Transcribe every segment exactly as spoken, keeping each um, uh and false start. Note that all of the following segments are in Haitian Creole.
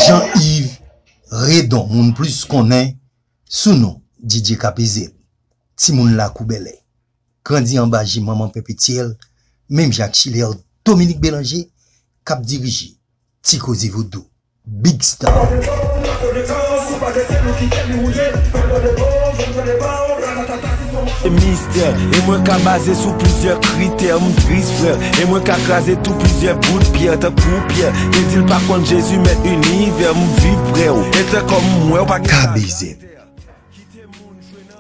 Jean Yves Redon, moun plis konnen sou non D J K P Z, timoun lakou Bèlè, grandi anba je manman Pè Petyèl, menm jan ak Chiler Dominique Bélanger, k ap dirije Ti Koze Vodou, Big Star. Mistè, e mwen ka baze sou plizyè kritè. M tris, frè, e mwen ka kraze tou plizyè bout pyè. Tankou Pyè te di l pa konn Jezi, mèt inivè. M viv prè w, e tankou m wè w pa gen. K B Z.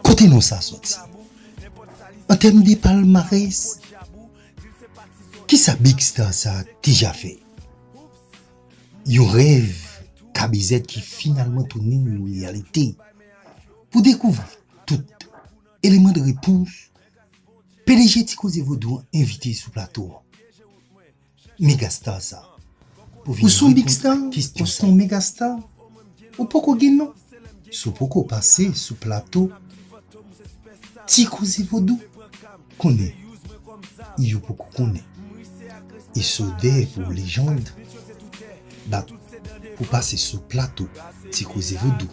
Kote non sa soti? An tèm de palmarès, kisa Big Star sa deja fè? Yon rèv K B Z ki finalman tounen yon reyalite. Pou dekouvri tout eleman de repons, P D G Ti Koze Vodou an envite sou plato an megastar sa. Ou se yon big star? Ou se yon megastar? Ou poko gen non? Si w poko pase sou plato Ti Koze Vodou, konnen yo poko konnen. E sodè pou lejann, bat pou pase sou plato Ti Koze Vodou.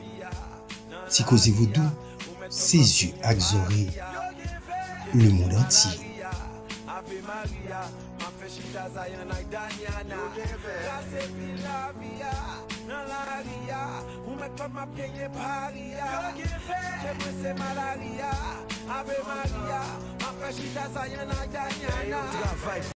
Ti Koze Vodou, se zye ak zòrèy lemonn antye.